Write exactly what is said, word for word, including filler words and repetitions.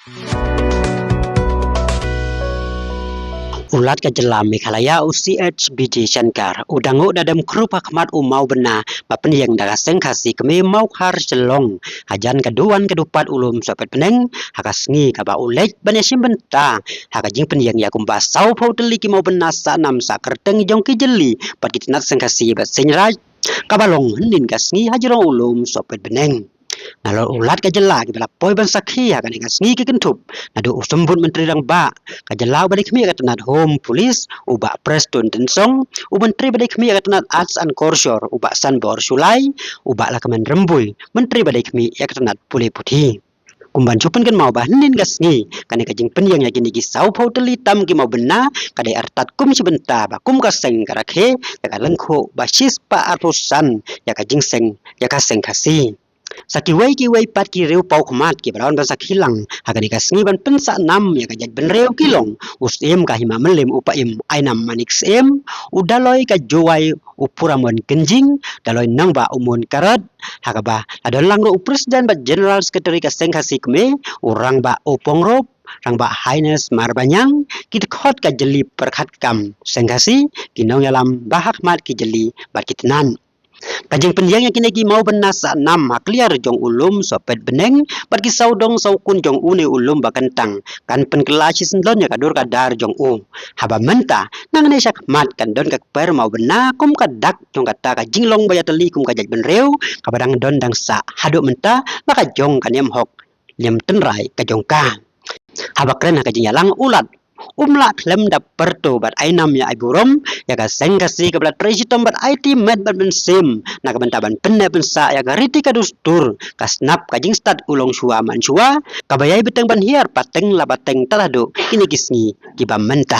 U Lat ka jylla Meghalaya u C H Vijayashankar u dang u da dem khrup ha khmat u mawbynna ba pynïeng da ka seng Khasi kmie Mawkhar Shillong hajan ka duwan ka dupat u lum sohpet bneng ha ka sngi kaba u leit ban ïashim bynta ha ka jingpynïeng ïa kumba sawphew tylli ki mawbynna sah nam sah kyrteng jong ki jylliew bad ki tnat seng Khasi bad seng Raij kaba long hynnin ka sngi ha jrong u lum sohpet bneng. Nalor u Lat ka jylla kiba la poi ban sakhi ha kane ka sngi ki kynthup naduh u Symbud Myntri Rangbah ka jylla uba dei khmih ïa ka tnat Home Police u Bah Prestone Tynsong, u Myntri ba dei khmih ïa ka tnat Arts and Culture u Bah Sanbor Shullai, u Bah Lahkmen Rymbui, Myntri ba dei khmih ïa ka tnat Pule Puthi. Kum ban shu pynkynmaw ba hynnin ka sngi kane ka jingpynïeng ïa kine ki sawphew tylli tam ki mawbynna ka dei artat kum shi bynta ba kum ka seng ka rakhe ïa ka lyngkhuh ba shispah arphew san ïa ka jingseng ïa ka seng Khasi. Sa kiwei kiwei pat ki riewpawkhmat kiba la wan ban sakhi lang ha kane ka sngi ban pynsah nam ïa ka jaitbynriew ki long u Syiem ka Hima Mylliem u Paiem Ainam Manik Syiem, u Daloi ka Jowai u Puramon Kynjing, Daloi Nangbah u Mon Karot, ha kaba la don lang ruh u President bad General Secretary ka seng Khasi kmie, u Rangbah u Pongrup, Rangbah Haines Marbaniang, ki dkhot ka jylliew pyrkhat kam seng Khasi, ki nongïalam ba ha khmat ki jylliew bad ki tnat. Ka jingpynïeng ïa kine ki mawbynna sah nam ha kliar jong u lum sohpet bneng bad ki sawdong sawkun jong une u lum ba kyntang kan pynkylla shisyndon ïa ka dur ka dar jong u. Haba mynta nangne shakhmat kan don ka kper mawbynna kum ka dak jong kata ka jinglong ba ïatylli kum ka jaitbynriew kaba dang don dang sah haduh mynta la ka jong ka niam hok niam tynrai ka jong ka. Haba kren ha ka jingïalang u Lat um lah khlem da pyrto bad ai nam ïa ai burom ïa ka seng Khasi kaba la trei shitom bad aiti met bad mynsiem na ka bynta ban pynneh pynsah ïa ka riti ka dustur ka snap ka jingstad u longshuwa manshuwa kaba ïai bteng ban hiar pateng la pateng tad haduh kine ki sngi kiba mynta.